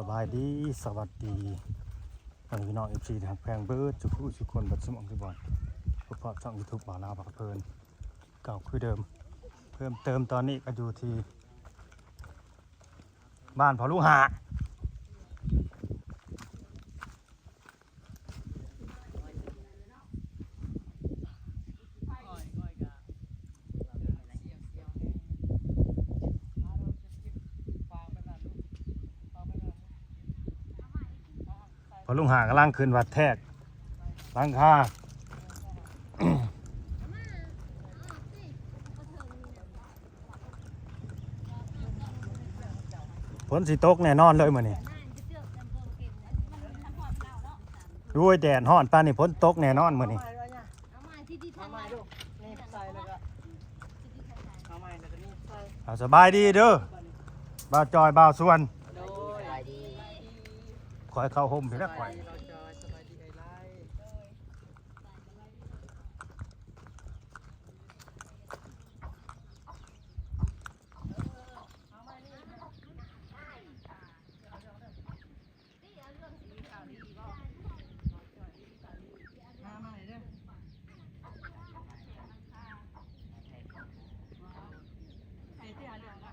ສະບາຍດີ ສະຫວັດດີ ພໍ່ແມ່ພີ່ນ້ອງ ເອັຟຊີ ທີ່ຮັກແພງເບິດສູ່ຜູ້ສູ່ຄົນ ເບິດສູ່ໝ່ອງສູ່ບ່ອນ. ພົບກັບຊ່ອງຢູທູບ ບ່າວລາວພາເພີນ ເກົ່າຄືເດີມ. ເພີ່ມເຕີມຕອນນີ້ກໍຢູ່ທີ່ບ້ານພໍ່ລຸງຫ້າ. ພໍ່ລຸງຫ້າກຳລັງຂຶ້ນວັດແທກຫຼັງຄາ. ຝົນຊິຕົກແນ່ນອນເລີຍມື້ນີ້. ໂອ້ຍ ແດດຮ້ອນປານນີ້ ຝົນຕົກແນ່ນອນມື້ນີ້. ເອົາໃໝ່ ໜີບໃສ່ແລ້ວກໍ ເອົາໃໝ່ແລ້ວກໍໜີບໃສ່. ເອົາ ສະບາຍດີເດີ ບ່າວຈອຍ ບ່າວສວນ. ໂດຍ ສະບາຍດີ. ຂ້ອຍເຂົ້າຮົ່ມພີ້ແຫຼະຂ້ອຍ. ສະບາຍດີ ບ່າວຈອຍ ສະບາຍດີເອື້ອຍຫຼ້າຍ.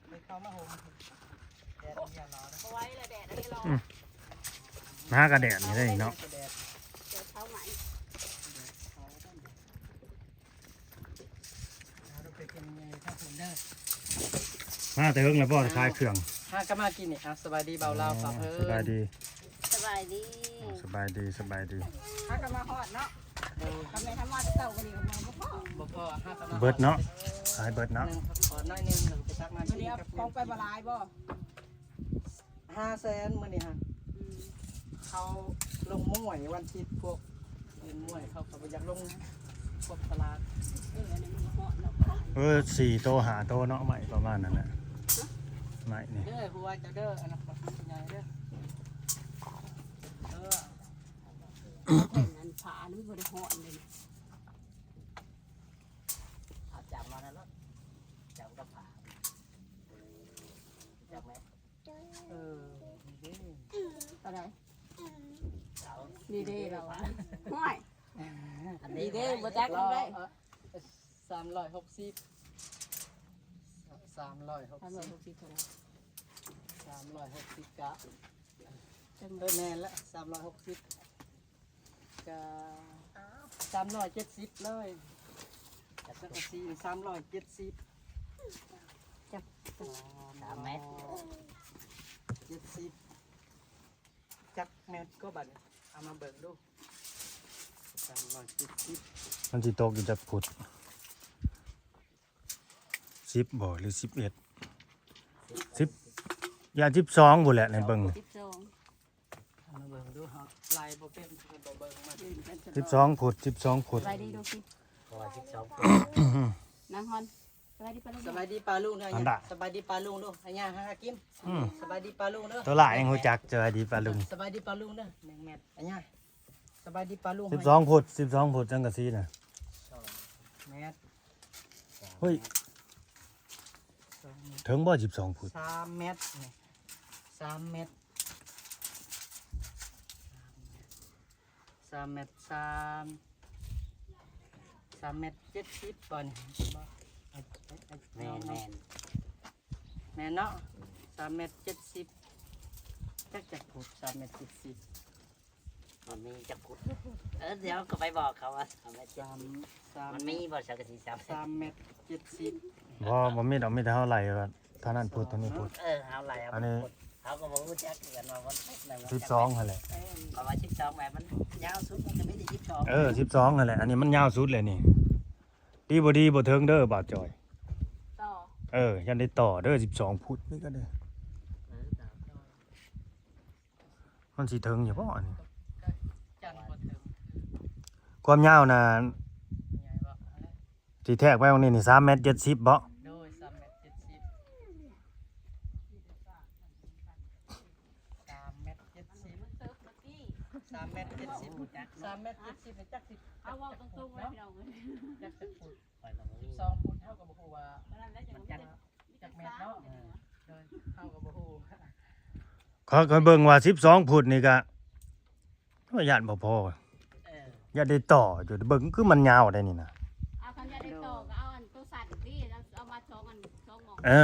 ไปเข้ามาห่ม แดดมันอย่าร้อนนะ บ่ไหวแล้ว แดดอันนี้ร้อน อืม หากะแดดนี่ได้เนาะ แดด แดดเช้าใหม่ เอาลูกไปเป็นไงครับผมเด้อ มาแต่เฮิงแล้วบ่ขายเครื่อง หากะมากินนี่ อ่ะ สบายดีบ่าวลาว อ๋อ ครับ เออ สบายดี สบายดี สบายดี สบายดี หากะมาฮอดเนาะ เออ ทำไมทำมาแต่เช้าก็ดีกะมาบ่พอ บ่พอ หากะมาฮอด เบิดเนาะ ขายเบิดเนาะ หนึ่ง ขอน้อยหนึ่ง เดี๋ยวไปตักน้ำกินกับ ของไปบ่หลายบ่ ห้าแสนมื้อนี้ฮะ อืม เขาลงมวยวันอาทิตย์พวก เล่นมวยเขาก็บ่อยากลงพวกตลาด เออ อันนี้มันก็ฮอดเนาะ เออ สี่โต ห้าโตเนาะ ไม้ประมาณนั้นน่ะ ไม้นี่ เด้อ หัวเจ้าเด้อ อันนั้นก็ใหญ่เด้อ เออ อันนั้นผ้านี่มันบ่ได้ฮอดเลย เอาจำมานั่นเนาะ จำกับผ้า จำไหม เออ นี่เด้ อะไร นี่เด้เราอะ ห้วย อันนี้ นี่เด้ บ่จัก เออ ได้ เออ สามร้อยหกสิบ สามร้อยหกสิบ สามร้อยหกสิบเท่าไหร่ สามร้อยหกสิบกะ จัง เออ แม่นละ สามร้อยหกสิบ กะ สามร้อยเจ็ดสิบเลย จักสังกะสี สามร้อยเจ็ดสิบ จัก สามเมตร เจ็ดสิบ จักเมตรก็บัดนี้ เอามาเบิ่งดู สามร้อยเจ็ดสิบ มันสิตกอยู่จักฟุต สิบบ่ หรือสิบเอ็ด สิบ ย่านสิบสองพุ้นแหละ ในเบิ่ง สิบสอง มาเบิ่งดู เฮาไล่บ่เป็น เพิ่นบ่เบิ่งมา สิบสองพุ้น สิบสองพุ้น สบายดีดูสิ เพราะว่าสิบสองพุ้น นางฮอน สบายดีป้าลุง สบายดีป้าลุงเด้อ อันดา สบายดีป้าลุงเด้อ อัญญา หากิน อืม สบายดีป้าลุงเด้อ ตัวหลายยังฮู้จัก สบายดีป้าลุง สบายดีป้าลุงเด้อ หนึ่งเมตร อัญญา สบายดีป้าลุง สิบสองพุ้น สิบสองพุ้น สังกะสีน่ะ สองเมตร เฮ้ย สองเมตร ถึงบ่ สิบสองพุ้น สามเมตรนี่ สามเมตร สามเมตร สาม สามเมตรเจ็ดสิบบ่นี่ บ่ แม่น แม่น แม่นเนาะ สามเมตรเจ็ดสิบ จัก จักพุ้น สามเมตรเจ็ดสิบ มันมีจักพุ้น เออ เดี๋ยวก็ไปบอกเขาว่าสามเมตรเจ็ดสิบ สาม สาม มันมีบ่สังกะสีสาม สามเมตรเจ็ดสิบ บ่ บ่มีดอก มีแต่เฮาไล่ว่าเท่านั้นพุ้น เท่านี้พุ้น เออ เฮาไล่เอา อันนี้ พุ้น เฮาก็บ่ฮู้จักคือกันว่ามันพุ้น สิบสองหั่นแหละ เออ เพราะว่าสิบสองแบบมันยาวสุด มันก็มีแต่สิบสอง เออ สิบสองหั่นแหละ อันนี้มันยาวสุดเลยนี่ ດີບໍ່ດີບໍ່ເຖິງເດີບ່າວຈ່ອຍ. ຕໍ່ ເອີ ຢ້ານໄດ້ຕໍ່ເດີ ສິບສອງຟຸດນີ້ກໍເດີ. ເອີ ຕໍ່ ຕໍ່ ມັນຊິເຖິງຢູ່ບໍ່ອັນນີ້? ກໍຈັ່ງບໍ່ເຖິງ ຄວາມຍາວນະ ໃຫຍ່ບໍ່ ອັນນີ້ ທີ່ແທກໄວ້ຂອງນີ້ນີ້ ສາມແມັດເຈັດສິບບໍ່? ໂດຍ ສາມແມັດເຈັດສິບ ສາມແມັດເຈັດສິບ ສາມແມັດເຈັດສິບ ຈັກ ສາມແມັດເຈັດສິບ ຈັກຊິ ເອົາເວົ້າຕົງໆເລີຍ ເນາະ ພີ່ນ້ອງເອີຍ ຈັກຈັກຟຸດ ສິບສອງຟຸດ ເຮົາກໍບໍ່ຮູ້ວ່າມັນຈັກ ຈັກແມັດເນາະ ເອີ ໂດຍ ເຮົາກໍບໍ່ຮູ້ ຂ້ອຍ ຂ້ອຍເບິ່ງວ່າສິບສອງຟຸດນີ້ກະ ໂອ້ຍ ຢ້ານບໍ່ພໍ ເອີ ຢ້ານໄດ້ຕໍ່ຢູ່ ເບິ່ງຄືມັນຍາວໄດ໋ນີ້ນະ. ເອົາ ຄັນຢາກໄດ້ຕໍ່ກໍເອົາອັນໂຕສັ້ນຕິ ເອົາມາສອງອັນ ສອງໝ່ອງ ເອີ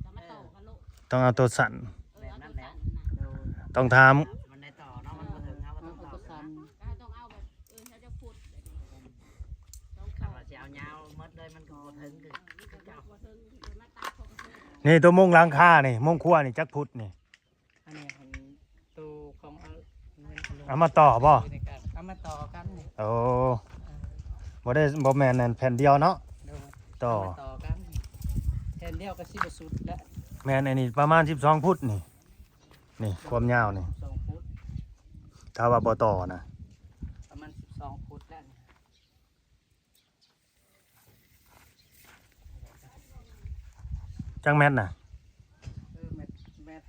ກໍມາຕໍ່ກັນໂລດ ຕ້ອງເອົາໂຕສັ້ນ ເອີ ເອົາໂຕສັ້ນນະ ໂດຍ ຕ້ອງຖາມ ມັນໄດ້ຕໍ່ເນາະ ມັນບໍ່ເຖິງ ເຮົາກໍຕ້ອງຕໍ່ ເອົາໂຕສັ້ນ ກໍເຮົາຕ້ອງເອົາແບບ ເອີ ເຮົາຈະພຸດ ຄັນວ່າຊິເອົາຍາວໝົດເລີຍ ມັນກໍບໍ່ເຖິງຄື ເອີ ຄືເກົ່າ ບໍ່ເຖິງ ມາຕັດເຂົາກໍເຖິງ ນີ້ໂຕມຸງຫຼັງຄານີ້ ມຸງຄົວນີ້ ຈັກຟຸດນີ້? ອັນນີ້ຫັ້ນ ໂຕຂອງ ເອົາ ເງິນ ເອົາມາຕໍ່ບໍ່? ເອົາມາຕໍ່ກັນນີ້ ໂອ້ ເອີ ບໍ່ໄດ້ ບໍ່ແມ່ນອັນແຜ່ນດຽວເນາະ ໂດຍ ຕໍ່ ເອົາມາຕໍ່ກັນ ແຜ່ນດຽວກໍຊິບໍ່ສຸດແລ້ວ ແມ່ນ ອັນນີ້ປະມານສິບສອງຟຸດນີ້ ນີ້ຄວາມຍາວນີ້ ສິບສອງຟຸດ ຖ້າວ່າບໍ່ຕໍ່ນະ ປະມານສິບສອງຟຸດແລ້ວນີ້. ຈັກແມັດນະ? ເອີ ແມັດ ແມັດ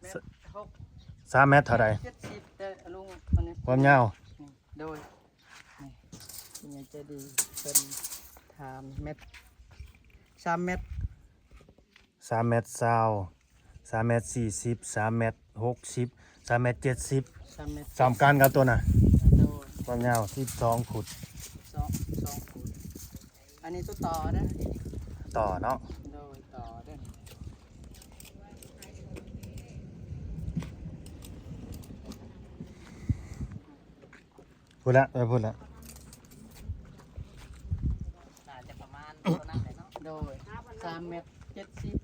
ແມັດ ສ- ຫົກ ສາມແມັດເທົ່າໃດ? ເຈັດສິບເດີລຸງ ອັນນີ້ ຄວາມຍາວ ນີ້ ໂດຍ ນີ້ ຜູ້ໃຫຍ່ໃຈດີເພິ່ນຖາມແມັດ ສາມແມັດ ສາມແມັດຊາວ ສາມແມັດສີ່ສິບ ສາມແມັດຫົກສິບ ສາມແມັດເຈັດສິບ ສາມແມັດ ສ່ຳກັນກັບຕົວນະ ໂດຍ ຄວາມຍາວສິບສອງຟຸດ ສອງ ສອງຟຸດ ອັນນີ້ຕົວຕໍ່ເດີ ຕໍ່ເນາະ ໂດຍ ຕໍ່ເດີ. ພຸ້ນລະ ໄປພຸ້ນລະ ໜ້າຈະປະມານເທົ່ານັ້ນແຫຼະເນາະ ໂດຍ ສາມແມັດເຈັດສິບ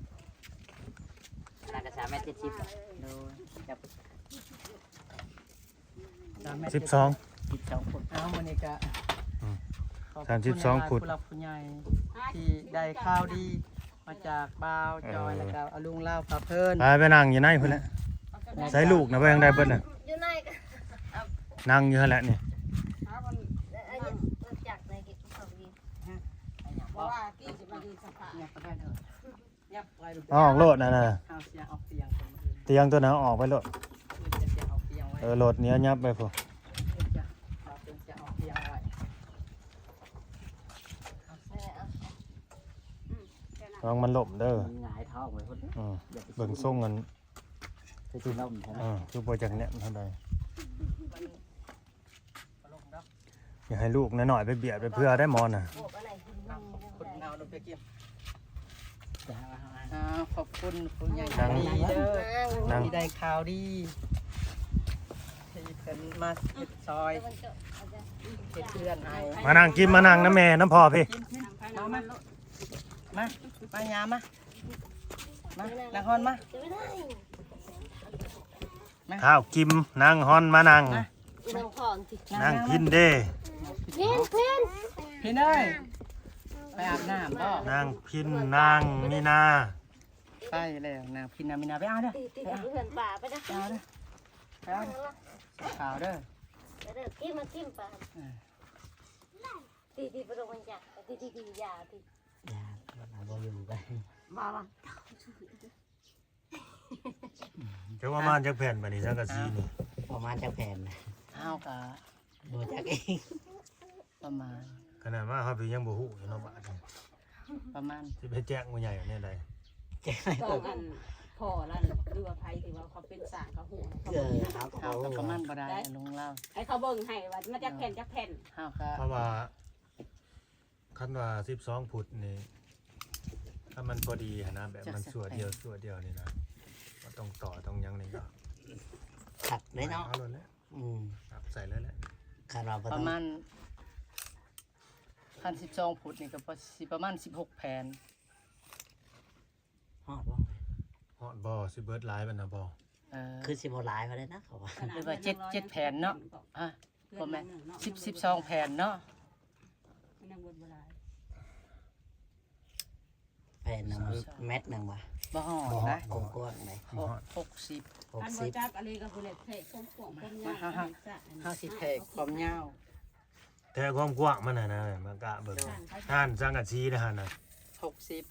ໜ້າຈະສາມແມັດເຈັດສິບ ໂດຍ ຈັບ ສາມແມັດ ສິບສອງ ສິບສອງຟຸດ ເອົາ ມື້ນີ້ກະ ອືມ ຂອບຄຸນ ສາມສິບສອງ ຫຼາຍໆ ຟຸດ ຜູ້ຫຼັກຜູ້ໃຫຍ່ທີ່ໄດ້ຂ່າວດີ ມາຈາກບ່າວຈອຍ ເອີ ແລ້ວກໍອາລຸງລາວພາເພີນ ໄປ ໄປນັ່ງຢູ່ໃນພຸ້ນແຫຼະ ໃສ່ລູກນະ ໄປທາງໃດເບິດນະ ຢູ່ໃນກໍ ນັ່ງຢູ່ຫັ້ນແຫຼະນີ້ ເອົາມັນ ເອີ ເອີ ຈັກໃນກິນເຂົ້າດີ ບໍ່ວ່າຕີຊິມາຢືນສະພາ ອອກໂລດນັ້ນນະ ເອົາເສຍອອກຕຽງ ຕຽງຕົວນັ້ນເອົາອອກໄປໂລດ ເອີ ໂລດນີ້ຫຍັບໄປພຸ້ນ ເອີ ຈະເອົາຕຽງໄວ້ ລະວັງມັນລົ້ມເດີ ມັນຫງາຍທ້ອງໄປພຸ້ນ ອືມ ຢ່າໄປ ເບິ່ງຊົງອັນ ຄືຊິລົ້ມແທ້ນະ ເອີ ຄືບໍ່ຈັກແໜ້ນເທົ່າໃດ ຢ່າໃຫ້ລູກນ້ອຍໆໄປບຽດໄປເຜື່ອໄດ້ໝໍນະ ອ່າ ຂອບຄຸນຜູ້ໃຫຍ່ໃຈດີເດີ ທີ່ໄດ້ຂ່າວດີ ທີ່ເພິ່ນມາເຮັດຊ່ອຍ ເຮັດເຮືອນໃຫ້ ມານັ່ງກິນ ມານັ່ງນຳແມ່ນຳພໍ່ພີ້ ມາ ມາ ມາ ມາ ຍາມມາ ມາ ນາງຮອນມາ ມາ ທ້າວກິມ ນາງຮອນມານັ່ງ ມາ ນາງພອນຕິ ນາງພິນເດ້ ພິນ ພິນ ພິນເອີຍ ໄປອາບນ້ຳບໍ່? ນາງພິນ ນາງມີນາ ໄປແລ້ວ ນາງພິນ ນາງມີນາ ໄປເອົາເດີ ຕິ ຕິ ໄປເອົາ ເຮືອນປ້າໄປເດີ ໄປເອົາເດີ ໄປເອົາເດີ ຂາວເດີ ໄປເດີ ກິນມາກິນປາ ເອີ ຕິ ຕິ ໄປລົງມັນຈັກ ຕິ ຕິ ຕິ ຢ່າ ຕິ ຢ່າ ບໍ່ຢູ່ໄປ ມາ ມາ ຈັກປະມານຈັກແຜ່ນບາດນີ້ ສັງກະສີນີ້ ປະມານຈັກແຜ່ນ? ເຮົາກະບໍ່ຈັກເອງ ປະມານ ຂະໜາດມາເຮົາຍັງບໍ່ຮູ້ຢູ່ເນາະບາດນີ້ ປະມານ ຊິໄປແຈ້ງຜູ້ໃຫຍ່ແນວໃດ? ຕ້ອງອັນພໍ່ລະ ຫຼືວ່າໃຜທີ່ວ່າເຂົາເປັນຊ່າງເຂົາຮູ້ ເອີ ເຮົາກະປະມານບໍ່ໄດ້ ລຸງລາວ ໃຫ້ເຂົາເບິ່ງໃຫ້ວ່າມັນຈັກແຜ່ນ ຈັກແຜ່ນ ເຮົາກະ ເພາະວ່າ ຄັນວ່າສິບສອງຟຸດນີ້ ຖ້າມັນພໍດີຫັ້ນນະ ແບບມັນຊົ່ວດຽວ ຊົ່ວດຽວນີ້ນະ ບໍ່ຕ້ອງຕໍ່ຕ້ອງຫຍັງນີ້ກໍຄັກເດ້ເນາະ ເອົາໂລດແຫຼະ ອືມ ປັບໃສ່ເລີຍແຫຼະ ຄັນວ່າປະມານ ຄັນສິບສອງຟຸດນີ້ກໍຊິປະມານສິບຫົກແຜ່ນ ຮອດບໍ່? ຮອດບໍ່? ຊິເບິດຫຼາຍປານນັ້ນບໍ່? ເອີ ຄືຊິບໍ່ຫຼາຍປານໃດນະ ເຂົາວ່າ ຫຼືວ່າເຈັດ ເຈັດແຜ່ນເນາະ ຮະ ບໍ່ແມ່ນ ສິບ ສິບສອງແຜ່ນເນາະ ມັນຍັງເບິດບໍ່ຫຼາຍ ຜ່ນໜຶ່ງ ແມັດໜຶ່ງວະ? ບໍ່ຮອດ ບໍ່ຮອດ ນະ ບໍ່ຮອດ ກວ້າງໆໄດ໋ ຫົກ ຫົກສິບ ຫົກສິບ ຄັນບໍ່ຈັບອັນນີ້ກໍບໍ່ໄດ້ແທກຄວາມກວ້າງຄວາມຍາວ ມາ ເຮົາ ເຮົາ ເຮົາຊິແທກຄວາມຍາວ ແທກຄວາມກວ້າງມັນຫັ້ນນະ ມັນກະເບິ່ງ ໂດຍ ຫັ້ນສັງກະສີນະຫັ້ນນະ ຫົກສິບ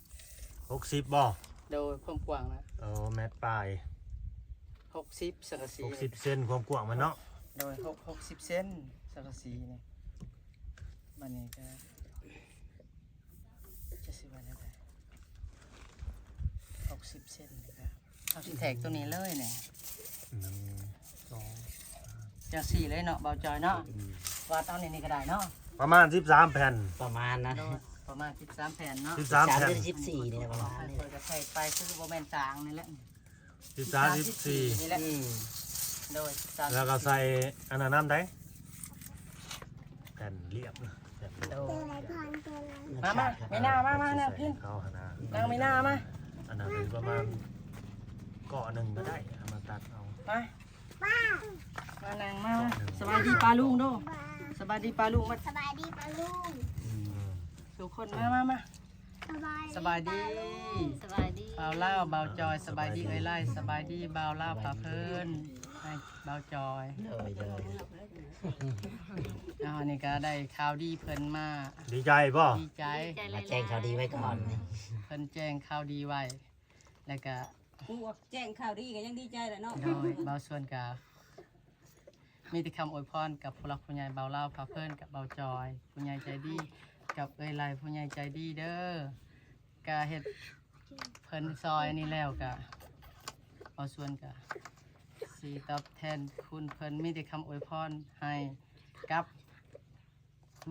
ຫົກສິບບໍ່? ໂດຍ ຄວາມກວ້າງນະ ໂອ້ ແມັດປາຍ ຫົກສິບ ສັງກະສີ ຫົກສິບເຊັນ ຄວາມກວ້າງມັນເນາະ ໂດຍ ຫົກ ຫົກສິບເຊັນ ສັງກະສີນີ້ ບາດນີ້ກະ ຈະຊິວ່າແນວໃດ ຫົກສິບເຊັນນີ້ກະ ເຮົາຊິແທກໂຕນີ້ເລີຍນີ້ ໜຶ່ງ ສອງ ສາມ ຈັ່ງຊີ້ເລີຍເນາະ ບ່າວຈອຍເນາະ ອືມ ວັດເອົາໃນນີ້ກໍໄດ້ເນາະ ປະມານສິບສາມແຜ່ນ ປະມານນະ ໂດຍ ປະມານສິບສາມແຜ່ນເນາະ ສິບສາມແຜ່ນ ສິບສາມ ສິບສີ່ນີ້ແຫຼະ ປະມານນີ້ ຂ້ອຍກໍໃສ່ໄປຄືບໍ່ແມ່ນກາງນີ້ແຫຼະ ສິບສາມ ສິບສີ່ ນີ້ແຫຼະ ອືມ ໂດຍ ສິບສາມ ແລ້ວກໍໃສ່ອັນນັ້ນນຳໄດ໋ ແຜ່ນລຽບນະ ແຜ່ນລຽບ ໂດຍ ມາ ມາ ມີໜ້າ ມາ ມາ ນັ່ງກິນ ເຂົາຫັ້ນນະ ນັ່ງມີໜ້າ ມາ ອັນນັ້ນເປັນປະມານເກາະໜຶ່ງກໍໄດ້ ເອົາມາຕັດເອົາ ມາ ມານັ່ງ ມາ ສະບາຍດີປ້າລຸງດູ ສະບາຍດີປ້າລຸງ ສະບາຍດີປ້າລຸງ ອືມ ທຸກຄົນ ມາ ມາ ມາ ສະບາຍ ສະບາຍດີ ສະບາຍດີ ບ່າວລາວ ບ່າວຈອຍ ສະບາຍດີ ສະບາຍດີ ເອື້ອຍໄລ ສະບາຍດີ ບ່າວລາວ ພາເພິ່ນ ໃຫ້ບ່າວຈອຍ ໂດຍ ໂດຍ ເອົາ ອັນນີ້ກໍໄດ້ຂ່າວດີເພິ່ນມາ ດີໃຈບໍ່? ດີໃຈ ດີໃຈ ມາແຈ້ງຂ່າວດີໄວ້ກ່ອນ ເພິ່ນແຈ້ງຂ່າວດີໄວ້ ແລ້ວກໍ ຜູ້ແຈ້ງຂ່າວດີກໍຍັງດີໃຈແຫຼະເນາະ ໂດຍ ບ່າວຊວນກໍ ມີແຕ່ຄຳອວຍພອນກັບຜູ້ຫຼັກຜູ້ໃຫຍ່ ບ່າວລາວ ພາເພິ່ນ ກັບບ່າວຈອຍ ຜູ້ໃຫຍ່ໃຈດີ ກັບເອື້ອຍໄລ ຜູ້ໃຫຍ່ໃຈດີເດີ ກະເຮັດເພິ່ນຊ່ອຍນີ້ແລ້ວ ກະບ່າວຊວນກະຊິຕອບແທນຄຸນເພິ່ນ ມີແຕ່ຄຳອວຍພອນໃຫ້ກັບ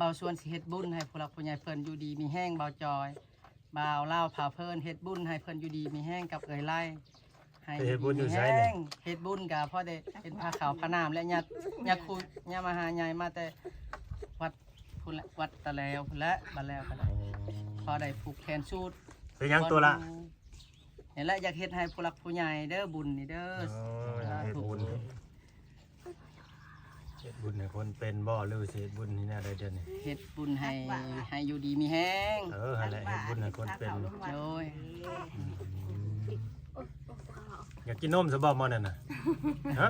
ບ່າວຊວນຊິເຮັດບຸນໃຫ້ຜູ້ຫຼັກຜູ້ໃຫຍ່ເພິ່ນຢູ່ດີມີແຮງ ບ່າວຈອຍ ບ່າວລາວ ພາເພິ່ນ ເຮັດບຸນໃຫ້ເພິ່ນຢູ່ດີມີແຮງກັບເອື້ອຍໄລ ໃຫ້ ເຮັດບຸນຢູ່ໃສນີ້? ເຮັດບຸນກະພໍໄດ້ເປັນພາເຂົ້າພານ້ຳ ແລະຍາ ຍາຄູ ຍາມະຫາໃຫຍ່ມາແຕ່ວັດພຸ້ນແຫຼະ ວັດຕະແລວພຸ້ນແຫຼະ ບັດແລ້ວກໍໄດ້ ອໍ ພໍໄດ້ຜູກແຂນສູດ ເປັນຫຍັງໂຕລະ? ນີ້ແຫຼະ ຢາກເຮັດໃຫ້ຜູ້ຫຼັກຜູ້ໃຫຍ່ເດີ ບຸນນີ້ເດີ ໂອ້ຍ ສາທຸ ເຮັດບຸນ ເຮັດບຸນໃຫ້ຄົນເປັນບໍ່ ຫຼືຊິເຮັດບຸນໃຫ້ແນວໃດດຽວນີ້? ເຮັດບຸນໃຫ້ ໃຫ້ຢູ່ດີມີແຮງ ເອີ ຫັ້ນແຫຼະ ເຮັດບຸນໃຫ້ຄົນເປັນ ໂດຍ ອືມ ຢາກກິນນົມຊະບໍ່ໝໍ້ນັ້ນນະ? ຮະ?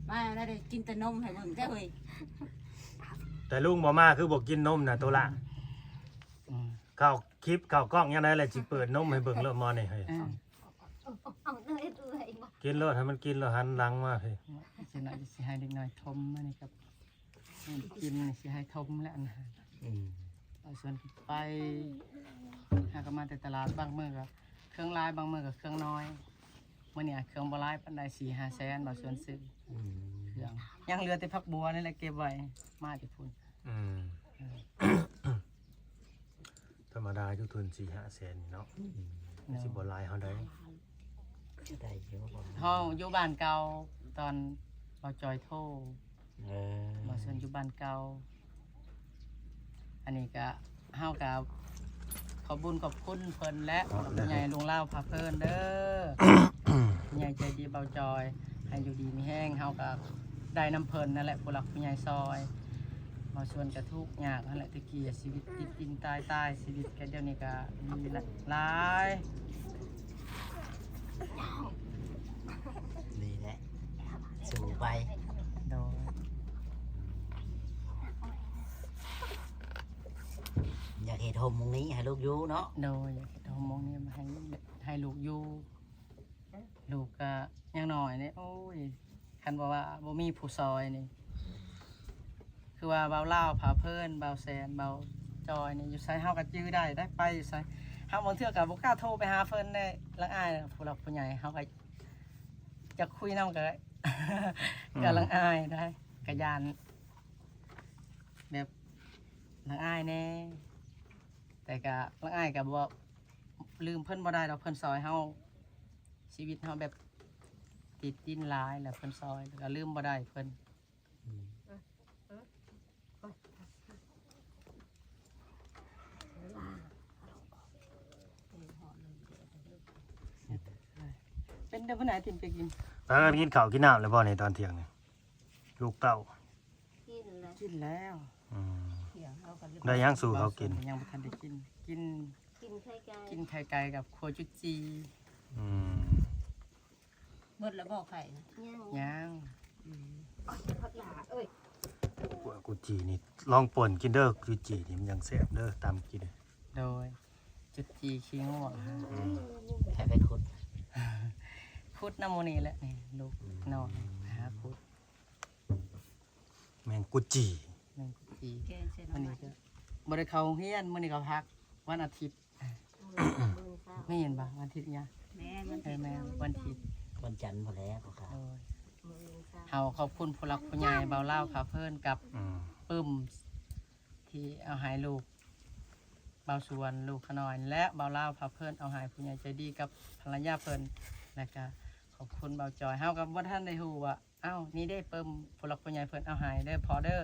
ມາແລ້ວໄດ້ກິນແຕ່ນົມໃຫ້ເບິ່ງແທ້ເວີຍ ແຕ່ລຸງບໍ່ມາຄືບໍ່ກິນນົມນະໂຕລະ ອືມ ເຂົ້າ ຄລິບເຂົ້າກ້ອງຍາມໃດແລ້ວຊິເປີດນົມໃຫ້ເບິ່ງໂລດໝໍ້ນີ້ເຮີ້ຍ ເອີ ກິນໂລດ ໃຫ້ມັນກິນໂລດ ຫັນຫຼັງມາພີ້ ຊິໜ້ອຍຊິໃຫ້ເດັກນ້ອຍຖົມ ອັນນີ້ກໍກິນ ຊິໃຫ້ຖົມແລ້ວ ອັນນັ້ນ ອືມ ເອົາຊວນໄປ ຫາກໍມາແຕ່ຕະຫຼາດ ບາງມື້ກໍເຄື່ອງຫຼາຍ ບາງມື້ກໍເຄື່ອງນ້ອຍ ມື້ນີ້ເຄື່ອງບໍ່ຫຼາຍປານໃດ ສີ່ຫ້າແສນ ບ່າວຊວນຊື້ ອືມ ເຄື່ອງ ຍັງເຫຼືອແຕ່ຜັກບົວນີ້ແຫຼະເກັບໄວ້ ມາແຕ່ພຸ້ນ ອືມ ເອີ ທຳມະດາຢູ່ທຶນສີ່ຫ້າແສນນີ້ເນາະ ອືມ ມັນຊິບໍ່ຫຼາຍເຮົາໃດ ໄດ້ຢູ່ບໍ່? ເຮົາຢູ່ບ້ານເກົ່າ ຕອນບ່າວຈອຍໂທ ເອີ ບ່າວຊວນຢູ່ບ້ານເກົ່າ ອັນນີ້ກະ ເຮົາກະຂອບບຸນຂອບຄຸນເພິ່ນແຫຼະ ເນາະ ຜູ້ໃຫຍ່ລຸງລາວພາເພິ່ນເດີ ຜູ້ໃຫຍ່ໃຈດີບ່າວຈອຍ ໃຫ້ຢູ່ດີມີແຮງ ເຮົາກະໄດ້ນຳເພິ່ນນັ້ນແຫຼະ ຜູ້ຫຼັກຜູ້ໃຫຍ່ຊ່ອຍ ບ່າວຊວນກະທຸກຍາກຫັ້ນແຫຼະ ແຕ່ກີ້ຊີວິດຕິດດິນຕາຍຕາຍ ຊີວິດກະດຽວນີ້ກະມີຫຼາຍ ນີ້ແຫຼະ ສູ້ໄປ ໂດຍ ຢາກເຮັດໂຮມໝ່ອງນີ້ໃຫ້ລູກຢູ່ເນາະ ໂດຍ ຢາກເຮັດໂຮມໝ່ອງນີ້ໃຫ້ ໃຫ້ລູກຢູ່ ລູກກະຍັງນ້ອຍເດ້ ໂອ້ຍ ຄັນບໍ່ວ່າບໍ່ມີຜູ້ຊ່ອຍນີ້ ຄືວ່າບ່າວລາວ ພາເພິ່ນ ບ່າວແສນ ບ່າວຈອຍນີ້ ຢູ່ໃສເຮົາກໍຈື່ໄດ້ ໄດ້ໄປຢູ່ໃສ ເຮົາບາງເທື່ອກໍບໍ່ກ້າໂທໄປຫາເພິ່ນເດ້ ລະອາຍ ຜູ້ຫຼັກຜູ້ໃຫຍ່ ເຮົາກໍຢາກຄຸຍນຳກໍ ອືມ ກໍລະອາຍໄດ໋ ກໍຢ້ານແບບລະອາຍແດ່ ແຕ່ກໍລະອາຍກໍບໍ່ລືມເພິ່ນບໍ່ໄດ້ດອກ ເພິ່ນຊ່ອຍເຮົາ ຊີວິດເຮົາແບບຕິດດິນຫຼາຍ ແລ້ວເພິ່ນຊ່ອຍ ແລ້ວກໍລືມບໍ່ໄດ້ເພິ່ນ ອືມ ເປັນແຕ່ຜູ້ໃດຕິມໄປກິນ ພາກັນກິນເຂົ້າກິນນ້ຳແລ້ວບໍ່ໃນຕອນທ່ຽງນີ້ ລູກເຕົ້າ? ກິນແລ້ວ ກິນແລ້ວ ອືມ ທ່ຽງເຮົາກໍ ໄດ້ຫຍັງສູ່ເຂົາກິນ? ຍັງບໍ່ທັນໄດ້ກິນ ກິນ ກິນໄຂ່ໄກ່ ກິນໄຂ່ໄກ່ກັບຂົ້ວຈຸຈີ່. ອືມ ເບິດແລ້ວບໍ່ໄຂ່ນະ? ຍັງ ຍັງ. ອືມ ຜັກຫຼາເອີຍ ຂົ້ວຈຸຈີ່ນີ້ລອງປ່ນກິນເດີ ຈຸຈີ່ນີ້ມັນຍັງແຊບເດີ ຕຳກິນ. ໂດຍ ຈຸຈີ່ຂີ້ງົວ. ອືມ ໃຜໄປຂຸດ? ຂຸດນຳໝູ່ນີ້ແຫຼະ ນີ້ລູກ ອືມ ນ້ອງຫາຂຸດ. ແມງກຸດຈີ່ ແມງກຸດຈີ່ ແກງໃສ່ໜໍ່ໄມ້. ມື້ນີ້ກໍບໍ່ໄດ້ເຂົ້າໂຮງຮຽນ ມື້ນີ້ກໍພັກວັນອາທິດ. ມື້ອື່ນເຊົ້າ ແມ່ນບໍ່? ວັນອາທິດຫຍັງ? ແມ່ນ ວັນອາທິດ ເອີ ແມ່ນ ເຈົ້າ ວັນອາທິດ ວັນຈັນພຸ້ນແຫຼະ. ໂດຍ ມື້ອື່ນເຊົ້າ ເຮົາຂອບຄຸນຜູ້ຫຼັກຜູ້ໃຫຍ່ ບ່າວລາວພາເພີນກັບ ອືມ ປຶ້ມ ທີ່ເອົາໃຫ້ລູກບ່າວສວນ ລູກຂະນ້ອຍ ແລະ ບ່າວລາວພາເພີນເອົາໃຫ້ ຜູ້ໃຫຍ່ໃຈດີກັບພັນລະຍາເພິ່ນ. ແລ້ວກະຂອບຄຸນບ່າວຈອຍ ເຮົາກໍບໍ່ທັນໄດ້ຮູ້ວ່າ ອ້າວ ນີ້ເດ້ ປຶ້ມຜູ້ຫຼັກຜູ້ໃຫຍ່ເພິ່ນເອົາໃຫ້ເດີພໍ່ເດີ.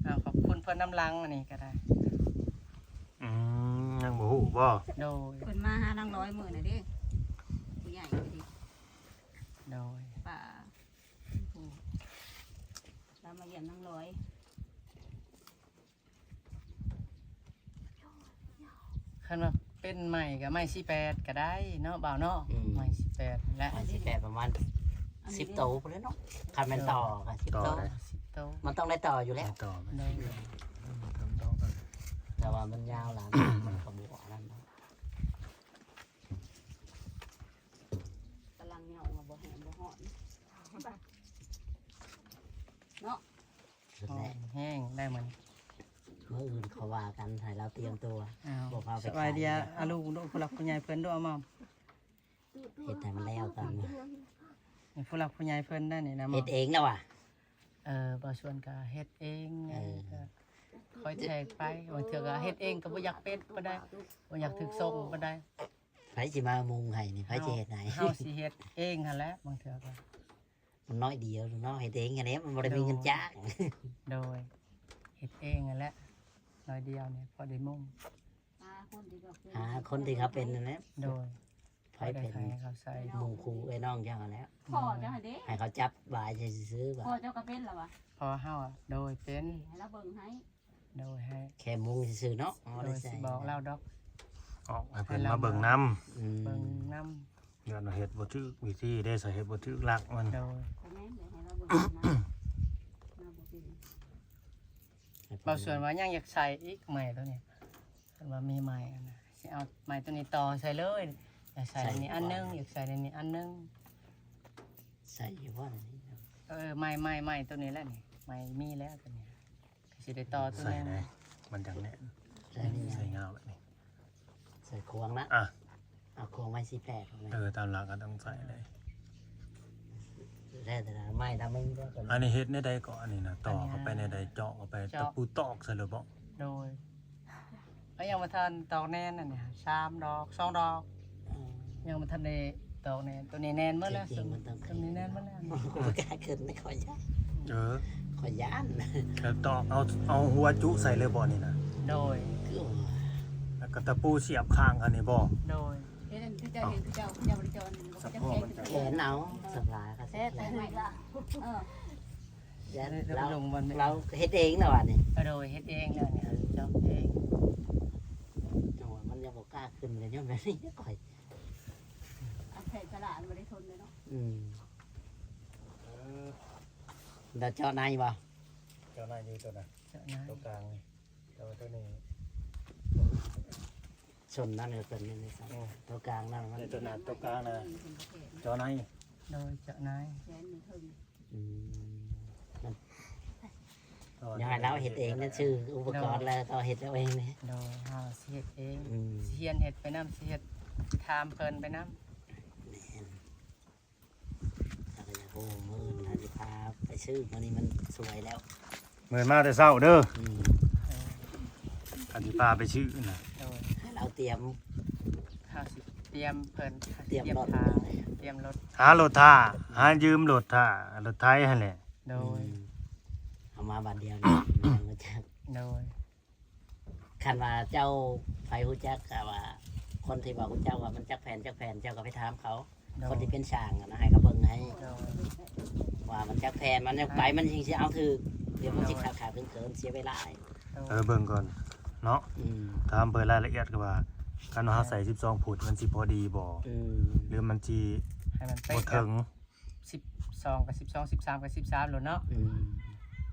ອ້າວ ຂອບຄຸນເພິ່ນນຳຫຼັງ ອັນນີ້ກໍໄດ້. ອືມ ຍັງບໍ່ຮູ້ບໍ່? ໂດຍ ເພິ່ນມາຫານາງລອຍມື້ນັ້ນເດ້ ຜູ້ໃຫຍ່ກໍດີ. ໂດຍ ປ້າ ໂອ້ ລາວມາຢ້ຽມນາງລອຍ. ຄັນວ່າເປັນໄມ້ກໍໄມ້ສີ່ແປດກໍໄດ້ເນາະ ບ່າວເນາະ. ອືມ ໄມ້ສີ່ແປດແຫຼະ ໄມ້ສີ່ແປດປະມານ ອັນນີ້ ສິບໂຕພຸ້ນແຫຼະເນາະ. ຄັນແມ່ນຕໍ່ກໍສິບໂຕ ຕໍ່ໄດ້ ສິບໂຕ ມັນຕ້ອງໄດ້ຕໍ່ຢູ່ແລ້ວ ໄດ້ຕໍ່ໄປ. ໂດຍ ອືມ ແຕ່ວ່າມັນຍາວຫຼາຍ ມັນກໍບໍ່ອັນນັ້ນເນາະ. ກຳລັງເຫຍົາວ່າບໍ່ແຫ້ງບໍ່ຮ້ອນເນາະ. ແຫ້ງໄດ້ມັນ ມື້ອື່ນເຂົາວ່າກັນ ໃຫ້ລາວຕຽມຕົວ. ອ້າວ ບໍ່ພາໄປຂາຍ. ສະບາຍດີອາລຸງ ຜູ້ຫຼັກຜູ້ໃຫຍ່ເພິ່ນ ດູອາໝອມ ເຮັດໃຫ້ມັນແລ້ວກ່ອນ. ຜູ້ຫຼັກຜູ້ໃຫຍ່ເພິ່ນໄດ້ນີ້ນະ ເຮັດເອງແລ້ວວ່າ. ເອີ ບ່າວສວນກໍເຮັດເອງ. ເອີ ກໍຄ່ອຍແທກໄປ ບາງເທື່ອກໍເຮັດເອງກໍບໍ່ຢາກເປັນປານໃດ ບໍ່ຢາກຖືກສົ່ງປານໃດ. ໃຜຊິມາມຸງໃຫ້ນີ້ ໃຜຊິເຮັດໃຫ້? ເຮົາ ເຮົາຊິເຮັດເອງຫັ້ນແຫຼະ ບາງເທື່ອກໍ ມັນໜ້ອຍດຽວເນາະ ເຮັດເອງຫັ້ນແຫຼະ ມັນບໍ່ໄດ້ມີເງິນຈ້າງ. ໂດຍ ເຮັດເອງຫັ້ນແຫຼະ ໜ້ອຍດຽວນີ້ພໍໄດ້ມຸງ. ຫາຄົນທີ່ເຂົາເປັນ ຫາຄົນທີ່ເຂົາເປັນນັ້ນແຫຼະ. ໂດຍ ໃຜເປັນ ໃຫ້ເຂົາໃສ່ ໝູ່ຄູ່ເອື້ອຍນ້ອງເຈົ້າຫັ້ນແຫຼະ. ພໍ່ເຈົ້າຫັ້ນເດ້ ໃຫ້ເຂົາຈັບບາຍຊື່ໆ. ພໍ່ເຈົ້າກໍເປັນລະວະ? ພໍ່ເຮົາ ໂດຍ ເປັນ ໃຫ້ລາວເບິ່ງໃຫ້. ໂດຍ ໃຫ້ ແຄ່ມຸງຊື່ໆເນາະ. ໂດຍ ບໍ່ໄດ້ໃສ່ ຊິບອກລາວດອກ. ອອກໃຫ້ເພິ່ນມາເບິ່ງນຳ. ອືມ ເບິ່ງນຳ ຢ້ານວ່າເຮັດບໍ່ຖືກວິທີເດ້ ສາເຮັດບໍ່ຖືກຫຼັກມັນ. ໂດຍ ບ່າວສວນວ່າຍັງຢາກໃສ່ອີກໄມ້ຕົວນີ້ ເພິ່ນວ່າມີໄມ້ຫັ້ນນະ ຊິເອົາໄມ້ຕົວນີ້ຕໍ່ໃສ່ເລີຍ. ຢາກໃສ່ໃນນີ້ອັນໜຶ່ງ ຢາກໃສ່ໃນນີ້ອັນໜຶ່ງ. ໃສ່ຢູ່ບໍ່ນີ້? ເອີ ໄມ້ ໄມ້ ໄມ້ຕົວນີ້ແຫຼະນີ້ ໄມ້ມີແລ້ວຕົວນີ້. ຊິໄດ້ຕໍ່ຕົວ ໃສ່ ໜຶ່ງ ໄດ້ ມັນຈັ່ງແໜ້ນ. ໃສ່ນີ້ ໃສ່ຍາວແບບນີ້ ໃສ່ຂວາງນະ. ອ່ະ ເອົາຂວາງໄວ້ສີ່ແປດ. ເອີ ຕາມຫຼັກກໍຕ້ອງໃສ່ໄດ້ ແລ້ວແຕ່ລະໄມ້ລະມີ. ອັນນີ້ເຮັດແນວໃດເກາະ? ອັນນີ້ນະ ຕໍ່ເຂົ້າໄປແນວໃດ? ເຈາະເຂົ້າໄປ ເຈາະ ຕະປູຕອກໃສ່ເລີຍບໍ? ໂດຍ ກໍຍັງບໍ່ທັນຕອກແໜ້ນ. ອັນນີ້ສາມດອກ ສອງດອກ ອືມ ຍັງບໍ່ທັນໄດ້ຕອກແໜ້ນ. ຕົວນີ້ແໜ້ນໝົດແລ້ວ ທີ່ຈິງມັນຕ້ອງ ຕົວນີ້ແໜ້ນໝົດແລ້ວ. ບໍ່ກ້າຂຶ້ນ ຂ້ອຍຢ້ານ. ເອີ ຂ້ອຍຢ້ານ. ແລ້ວຕອກເອົາ ເອົາຫົວຈຸໃສ່ເລີຍບໍນີ້ນະ? ໂດຍ ຄືວ່າ ແລ້ວກໍຕະປູສຽບຂ້າງອັນນີ້ບໍ? ໂດຍ ເຫັນອັນທີ່ເຈົ້າເຫັນ ເຈົ້າ ເຈົ້າບໍ່ໄດ້ເຈາະ ສະເພາະມັນຈະ ແຂນເອົາ ສະພາກໍ ແທ້ ແຂນ ເອີ ລາວ ລາວເຮັດເອງແລ້ວອັນນີ້. ໂດຍ ເຮັດເອງແລ້ວນີ້ ເຈາະເອງ. ໂອ້ຍ ມັນຍັງບໍ່ກ້າຂຶ້ນເລີຍ ຍ້ອນແບບນີ້ຂ້ອຍ ອັກເສບສະຫຼາດບໍ່ໄດ້ທົນເລີຍເນາະ. ອືມ ເອີ ແລ້ວເຈາະໃນບໍ່? ເຈາະໃນຢູ່ຕົວນັ້ນ ເຈາະໃນ ຕົວກາງນີ້ ແຕ່ວ່າຕົວນີ້ ຊົນນັ້ນກໍຕົວນີ້ ອືມ ຕົວກາງນັ້ນມັນ ຕົວນັ້ນ ຕົວກາງນະ ເຈາະໃນ. ໂດຍ ເຈາະໃນ. ອືມ ຢາກໃຫ້ລາວເຮັດເອງ ຊື້ອຸປະກອນແລ້ວກໍເຮັດເອົາເອງ. ໂດຍ ເຮົາຊິເຮັດເອງ. ອືມ ຊິຮຽນເຮັດໄປນຳ ຊິເຮັດ ຊິຖາມເພິ່ນໄປນຳ. ແມ່ນ ເຮົາກໍຢາກຮູ້ ມື້ອື່ນເຮົາຊິພາໄປຊື້. ມື້ນີ້ມັນສວຍແລ້ວ ມື້ມາແຕ່ເຊົ້າເດີ. ອືມ ເອີ ຄັນຊິພາໄປຊື້ນະ ໂດຍ ໃຫ້ລາວຕຽມ ເຮົາຊິຕຽມເພິ່ນ ຕຽມລົດ ຕຽມລົດ ຫາລົດຖ້າ ຫາຢືມລົດຖ້າ ລົດໄຖຫັ້ນແຫຼະ. ໂດຍ ອືມ ເອົາມາບາດດຽວນີ້ ແມ່ນບໍ່ຈັກ. ໂດຍ ຄັນວ່າເຈົ້າໃຜຮູ້ຈັກ ກໍວ່າ ຄົນທີ່ວ່າຮູ້ຈັກວ່າມັນຈັກແຜ່ນ ຈັກແຜ່ນ ເຈົ້າກໍໄປຖາມເຂົາ. ໂດຍ ຄົນທີ່ເປັນຊ່າງນະ ໃຫ້ເຂົາເບິ່ງໃຫ້ ໂດຍ ວ່າມັນຈັກແຜ່ນ ມັນຍັງໄປ ມັນຊິ ຊິເອົາຖືກ. ດຽວມັນຊິ ໂດຍ ຂາດໆເຂີນໆ ເສຍເວລາ. ໂດຍ ເອີ ເບິ່ງກ່ອນເນາະ. ອືມ ຖາມເພິ່ນລາຍລະອຽດກໍວ່າ ຄັນວ່າເຮົາໃສ່ສິບສອງຟຸດ ມັນຊິພໍດີບໍ່ ອືມ ຫຼືມັນຊິ ໃຫ້ມັນເປະ ບໍ່ເຖິງ ສິບສອງກັບສິບສອງ ສິບສາມກັບສິບສາມໂລດເນາະ ອືມ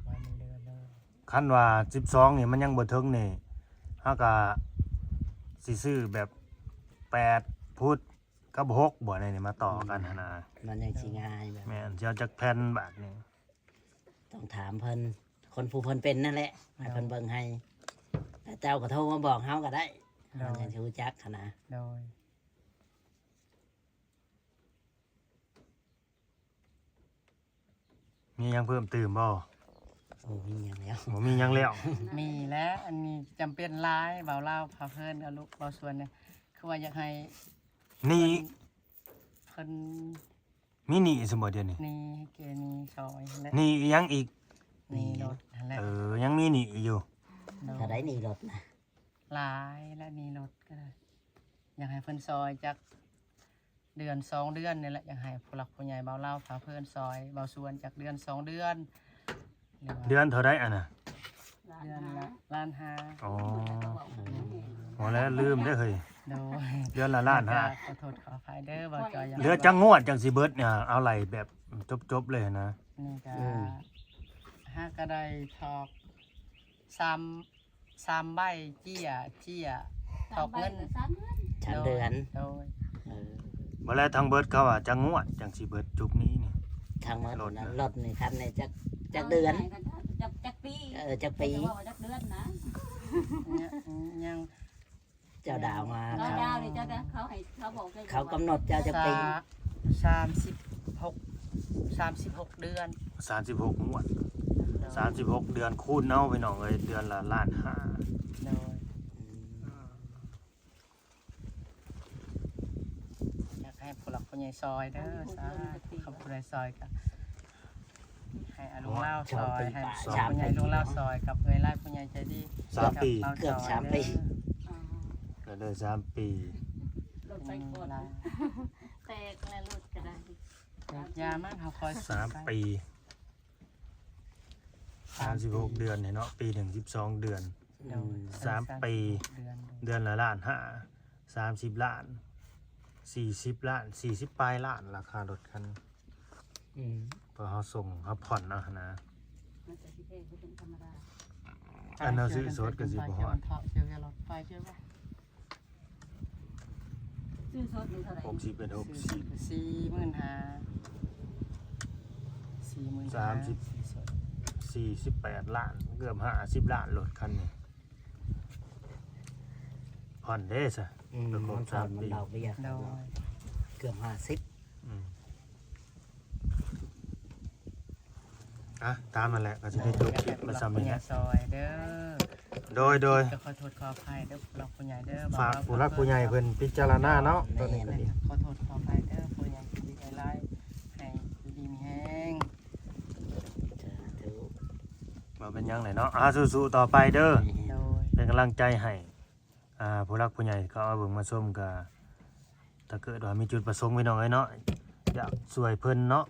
ວ່າມັນເດີນເລີຍ. ຄັນວ່າສິບສອງນີ້ມັນຍັງບໍ່ເຖິງນີ້ ເຮົາກໍຊິຊື້ແບບແປດຟຸດກັບຫົກບໍ່ ໃນນີ້ມາຕໍ່ກັນຫັ້ນນະ ມັນຍັງຊິງ່າຍແບບ ແມ່ນ ຊິເອົາຈັກແຜ່ນບາດນີ້ ຕ້ອງຖາມເພິ່ນ ຄົນຜູ້ເພິ່ນເປັນນັ້ນແຫຼະ ໃຫ້ເພິ່ນເບິ່ງໃຫ້ ແລ້ວເຈົ້າກໍໂທມາບອກເຮົາກໍໄດ້ ໂດຍ ເຮົາຈັ່ງຊິຮູ້ຈັກຫັ້ນນະ ໂດຍ. ມີຫຍັງເພີ່ມຕື່ມບໍ່? ໂອ້ ມີຫຍັງແລ້ວ ບໍ່ມີຫຍັງແລ້ວ ມີແລ້ວ ອັນນີ້ຈຳເປັນຫຼາຍ ເບົາລາວພາເພີນ ເອົາລູກເບົາຊວນນີ້ ຄືວ່າຢາກໃຫ້ ນີ້ ເພິ່ນ ມີໜີ້ຊັ້ນບໍ່ດຽວນີ້? ໜີ້ ເກໜີ້ຊ່ອຍແຫຼະ ໜີ້ອີ່ຫຍັງອີກ? ໜີ້ລົດຫັ້ນແຫຼະ ເອີ ຍັງມີໜີ້ຢູ່ ໂດຍ ເທົ່າໃດໜີ້ລົດນະ? ຫຼາຍແລະ ໜີ້ລົດກໍໄດ້ ຢາກໃຫ້ເພິ່ນຊ່ອຍຈັກ ເດືອນສອງເດືອນນີ້ແຫຼະ ຢາກໃຫ້ຜູ້ຫຼັກຜູ້ໃຫຍ່ເບົາລາວພາເພີນຊ່ອຍເບົາຊວນຈັກເດືອນສອງເດືອນ ເດືອນເທົ່າໃດອັນນະ? ເດືອນລະລ້ານຫ້າ ອໍ ບໍ່ແລ້ວລືມເດ້ເຮີ້ຍ ໂດຍ ເດືອນລະລ້ານຫ້າ ຂໍໂທດຂໍອະໄພເດີ ເບົາຈອຍ ເຫຼືອຈັກງວດຈັ່ງຊິເບິດນີ້ ເອົາໄລ່ແບບຈົບໆເລີຍນະ ນີ້ກໍ ອືມ ຫາກໍໄດ້ຖອກສາມ ສາມໃບ ເຈ້ຍ ເຈ້ຍ ຖອກເງິນ ສາມເດືອນ ສາມເດືອນ ໂດຍ ໂດຍ ເອີ ບໍ່ແລ້ວທັງເບິດເຂົາວ່າຈັກງວດຈັ່ງຊິເບິດຈຸກນີ້ນີ້ ທັງໝົດລົດນະ ລົດນີ້ຄັນນີ້ຈັກ ຈັກເດືອນ ຈັກ ຈັກປີ ເອີ ຈັກປີ ເຂົາເຈົ້າວ່າຈັກເດືອນນະ ຍັງ ຍັງ ເຈົ້າດາວມາ ເຂົາດາວນີ້ ເຈົ້າ ເຂົາໃຫ້ ເຂົາບອກ ເຂົາກຳນົດເຈົ້າຈັກປີ ສາມສິບຫົກ ສາມສິບຫົກເດືອນ ສາມສິບຫົກງວດ ໂດຍ ສາມສິບຫົກເດືອນ ຄູນເອົາ ພີ່ນ້ອງເອີຍ ເດືອນລະລ້ານຫ້າ ໂດຍ ອືມ ຢາກໃຫ້ຜູ້ຫຼັກຜູ້ໃຫຍ່ຊ່ອຍເດີ ສາທຸ ຄັນຜູ້ໃດຊ່ອຍກໍໃຫ້ອາລຸງລາວຊ່ອຍ ໃຫ້ຜູ້ຫຼັກຜູ້ໃຫຍ່ລຸງລາວຊ່ອຍ ກັບເອື້ອຍຫຼາຍຜູ້ໃຫຍ່ໃຈດີ ສາມປີ ເກືອບສາມປີ ເອີ ກໍໄດ້ສາມປີ ລົດໄປກ່ອນ ແຕກແລ້ວລົດກໍໄດ້ ຢາມາ ເຮົາຄ່ອຍ ສາມປີ ສາມສິບຫົກເດືອນນີ້ເນາະ ປີໜຶ່ງສິບສອງເດືອນ ໂດຍ ສາມປີ ເດືອນ ເດືອນລະລ້ານຫ້າ ສາມສິບລ້ານ ສີ່ສິບລ້ານ ສີ່ສິບປາຍລ້ານ ລາຄາລົດຄັນ ອືມ ເພາະເຮົາສົ່ງ ເຮົາຜ່ອນເອົາຫັ້ນນະ ມັນກໍຊິແພງ ບໍ່ເປັນທຳມະດາ ອັນເຮົາຊື້ສົດກໍຊິບໍ່ຮອດ ຊື້ສົດນີ້ເທົ່າໃດ? ຫົກສິບເປັນຫົກສິບ ສີ່ໝື່ນຫ້າ ສີ່ໝື່ນຫ້າ ສາມສິບ ສີ່ສິບແປດລ້ານ ເກືອບຫ້າສິບລ້ານ ລົດຄັນນີ້ ຜ່ອນເດ້ຊະ ອືມ ກໍຄົບ ມັນຜ່ອນ ສາມປີ ມັນດອກເບ້ຍ ໂດຍ ເກືອບຫ້າສິບ ອືມ ອ່ະ ຕາມນັ້ນແຫຼະ ກໍຊິໄດ້ຈົບຄລິບໄປສ່ຳນີ້ແຫຼະ ຊ່ອຍເດີ ໂດຍ ໂດຍ ກໍຂໍໂທດຂໍອະໄພເດີ ຜູ້ຫຼັກຜູ້ໃຫຍ່ເດີ ຝາກຜູ້ຫຼັກຜູ້ໃຫຍ່ເພິ່ນພິຈາລະນາເນາະ ໂຕນີ້ກໍດີ ຂໍໂທດຂໍອະໄພເດີ ຜູ້ໃຫຍ່ທີ່ດີໃຫ້ຫຼາຍ ໃຫ້ຢູ່ດີມີແຮງ ສາທຸ ບໍ່ເປັນຫຍັງແຫຼະເນາະ ອ່າ ສູ້ໆຕໍ່ໄປເດີ ໂດຍ ເປັນກຳລັງໃຈໃຫ້ ອ່າ ຜູ້ຫຼັກຜູ້ໃຫຍ່ເຂົາມາເບິ່ງມາຊົມ ກໍຖ້າເກີດວ່າມີຈຸດປະສົງ ພີ່ນ້ອງເອີຍເນາະ ຢາກຊ່ວຍເພິ່ນເນາະ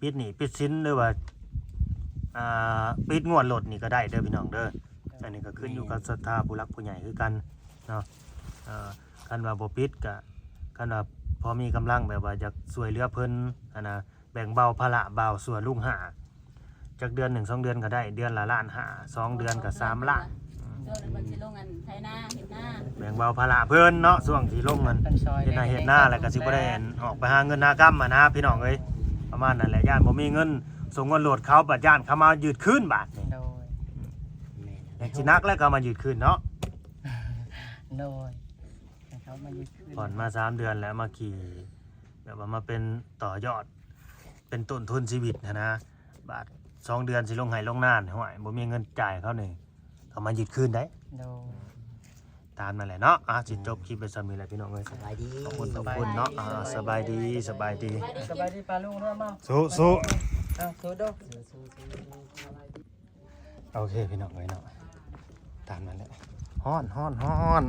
ປິດໜີ້ປິດສິນ ຫຼືວ່າ ອ່າ ປິດງວດລົດນີ້ກໍໄດ້ເດີພີ່ນ້ອງເດີ ອັນນີ້ກໍຂຶ້ນຢູ່ກັບສັດທາຜູ້ຫຼັກຜູ້ໃຫຍ່ຄືກັນເນາະ ເອີ ຄັນວ່າບໍ່ປິດກໍ ຄັນວ່າພໍມີກຳລັງ ແບບວ່າຢາກຊ່ວຍເຫຼືອເພິ່ນຫັ້ນນະ ແບ່ງເບົາພາລະບ່າວສ່ວນລຸງຫ້າ ຈັກເດືອນໜຶ່ງສອງເດືອນກໍໄດ້ ເດືອນລະລ້ານຫ້າ ສອງເດືອນກໍສາມລ້ານ ສ່ວນເພິ່ນຊິລົງອັນໄຖນາເຮັດນາ ແບ່ງເບົາພາລະເພິ່ນເນາະ ຊ່ວງທີ່ລົງອັນເຮັດນາເຮັດນາ ແລ້ວກໍຊິບໍ່ໄດ້ອັນອອກໄປຫາເງິນຫາຄຳຫັ້ນນະ ພີ່ນ້ອງເອີຍ ປະມານນັ້ນແຫຼະ ຢ້ານບໍ່ມີເງິນສົ່ງເງິນໂລດເຂົາ ບາດຢ້ານເຂົາມາຍຶດຄືນບາດນີ້ ໂດຍ ແມ່ນ ແມ່ນ ຊິໜັກແລ້ວເຂົາມາຍຶດຄືນເນາະ ໂດຍ ໃຫ້ເຂົາມາຍຶດຄືນ ຜ່ອນມາສາມເດືອນແລ້ວ ມາຂີ່ ແບບວ່າມາເປັນຕໍ່ຍອດ ເປັນຕົ້ນທຶນຊີວິດຫັ້ນນະ ບາດສອງເດືອນຊິລົງໄຮ່ລົງນາ ຫ້ວຍ ບໍ່ມີເງິນຈ່າຍເຂົານີ້ ເຂົາມາຍຶດຄືນໄດ໋ ໂດຍ ຕາມນັ້ນແຫຼະເນາະ ອ່າ ຊິຈົບຄລິບໄປສ່ຳນີ້ແຫຼະພີ່ນ້ອງເອີຍ ສະບາຍດີ ຂອບຄຸນຂອບຄຸນເນາະ ອ່າ ສະບາຍດີ ສະບາຍດີ ສະບາຍດີປ້າລຸງເດີ້ ມາ ສູ້ໆ ອ່າ ສູ້ເດີ້ ໂອເຄພີ່ນ້ອງເອີຍເນາະ ຕາມນັ້ນແຫຼະ ຮ້ອນ ຮ້ອນ ຮ້ອນ.